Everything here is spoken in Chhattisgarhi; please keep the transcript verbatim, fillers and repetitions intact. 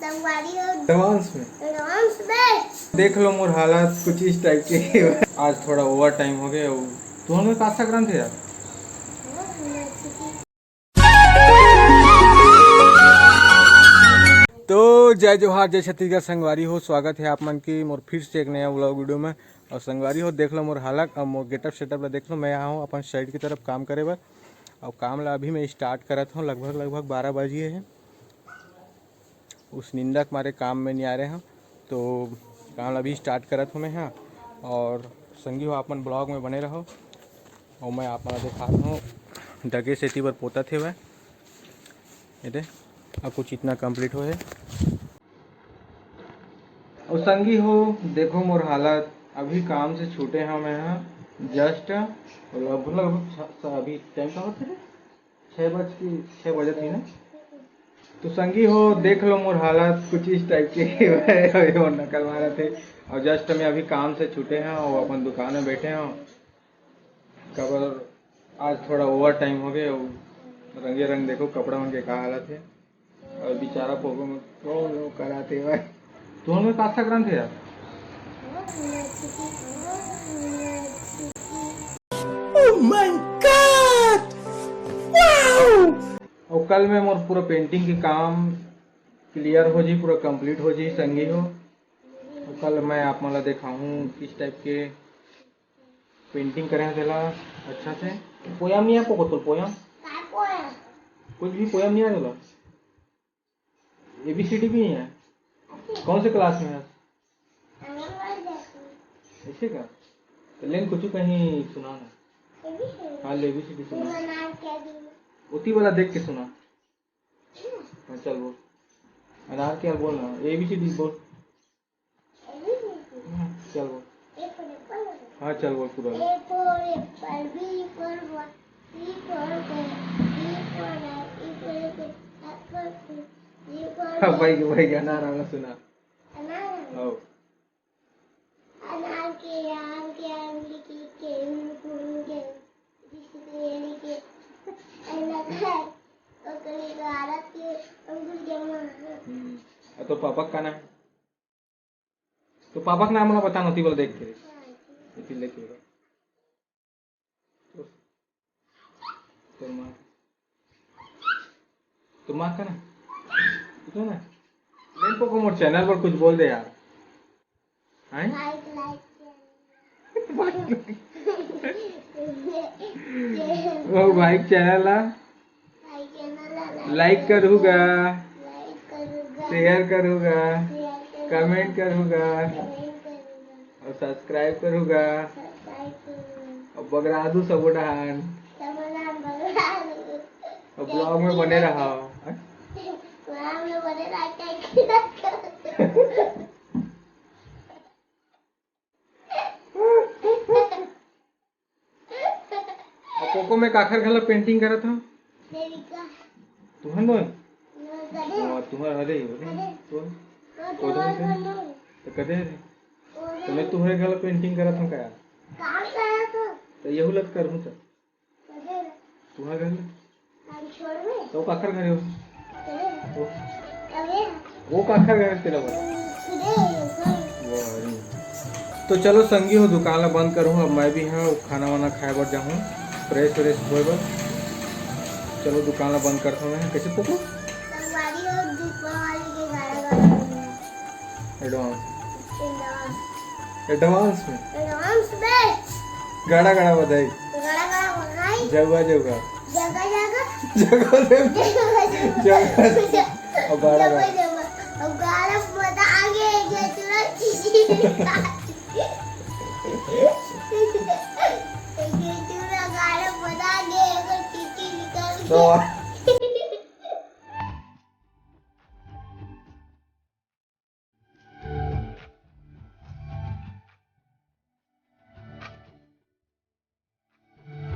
संगवारी हो। एडवांस में। एडवांस में। देख लो मोर हालत कुछ इस टाइप के ही है। आज थोड़ा ओवर टाइम हो गया। तू हमें का संक्रांत है यार? तो जय जोहार, जय छत्तीसगढ़ संगवारी हो, स्वागत है आप मन की मोर फिर से एक नया व्लॉग वीडियो में। और संगवारी हो, देख लो मोर हालत, अब मोर गेटअप सेटअप ला देख लो। मैं यहाँ हूँ अपन साइड की तरफ काम करे बर, और काम ला अभी मैं स्टार्ट करत हूँ। लगभग लगभग बारह बज गए हैं। उस निंदा के मारे काम में नहीं आ रहे हैं, तो काम ला अभी स्टार्ट करत हूँ मैं। हाँ, और संगी हो, अपन ब्लॉग में बने रहो। और मैं आप मन ला दिखात हूँ, डगे सेती बर पोतत हे वह। ये दे, अब कुछ इतना कंप्लीट हो है। और संगी हो, देखो मोर हालत, अभी काम से छूटे हैं मैं, हाँ, जस्ट लगभग लगभग छ-, छ-, अभी टाइम का होता है, छः बज की छः बजे थी ना। तो संगी हो, देख लो मोर हालत कुछ इस टाइप के ही है, अभी वो नकल मारत हे। और जस्ट मैं अभी काम से छूटे हैं और अपन दुकान में बैठे हैं। काबर आज थोड़ा ओवर टाइम हो गए। और रंगे रंग देखो कपड़ा मन के का हालत है। और बेचारा पोको में कौन लोग कराते भाई। तू हमें का संक्रांत है यार? Oh my God! Wow! और कल में मोर पूरा पेंटिंग के काम क्लियर हो जी, पूरा कंप्लीट हो जी संगी हो। और कल मैं आप मन ला दिखाऊँ किस टाइप के पेंटिंग करे हैं तेला अच्छा से। पोयम नहीं है पोको तोर पोयम? काय पोयम? कुछ भी पोयम नहीं है तोला? एबीसीडी भी नहीं है? कौन से क्लास में है? आंगनबाड़ी जाती हूँ। ऐसे का? तो लेन कुछ कहीं सुना ना। एबीसीडी? हाँ, ले एबीसीडी सुना। अनार क्या दी? उती वाला देख के सुना। हाँ, चल बोल। अनार क्या बोल ना, एबीसीडी बोल। हाँ, चल बोल। हाँ, चल बोल पूरा। A for apple, B for ball, C for cat, D for dog, E for elephant, F for fish, G for हाँ, भाई, भाई, गाना आराम से सुना। अनार। हाँ। अनार के, आम के, आम के, के, के, के, जिसके के, के, ऐसा है, ओकरे गारत के, अंगूर के माँ। हम्म। और तो पापा का नाम? तो पापा के नाम ला बता ना, ओती वाला देख के। एती लेके बता। तो, तो माँ, तो माँ का ना, तो ना, लेन पोको मोर चैनल पर कुछ बोल दे यार। हैं? लाइक, लाइक। वो भाई चैनल ला लाइक करूँगा, शेयर करूँगा, कमेंट करूँगा और सब्सक्राइब करूँगा और बगरा दू सबो डहान। और ब्लॉग में बने रहा। अब पोको में काखर घला पेंटिंग करत हो? देविका। तुहर नोय? नोय करे। हाँ, तुहर हरे ही हरे। अरे। तो? तो तो तुहर तुहर नोय। तो कदे हरे? तो मैं तुहरे घला पेंटिंग करत हूँ का यार? काम करत हो? तो यहू लत करहूँ तो। कदे हरे? तुहर घला। तो काखर घरे हो? वो काखर घरे तेला बोल। तो चलो संगी हो, दुकान ला बंद करूँ, अब मैं भी हाँ खाना वाना खाए बर जाहूँ, फ्रेश व्रेश होए बर। चलो दुकान ला बंद करता हूँ मैं। कैसे पोको? एडवांस। एडवांस में। एडवांस में। गाड़ा गाड़ा बधाई। गाड़ा गाड़ा बधाई। जगह जगह। जगह जगह। जगह जगह। जगह जगह। जगह जगह। अब गाड़ा गाड़ा। जगह जगह। अब गाड़ा बता आगे, ये तुरंत चीज़। ये तुरंत गाड़ा बता आगे, अगर चीज़ निकल गई। तो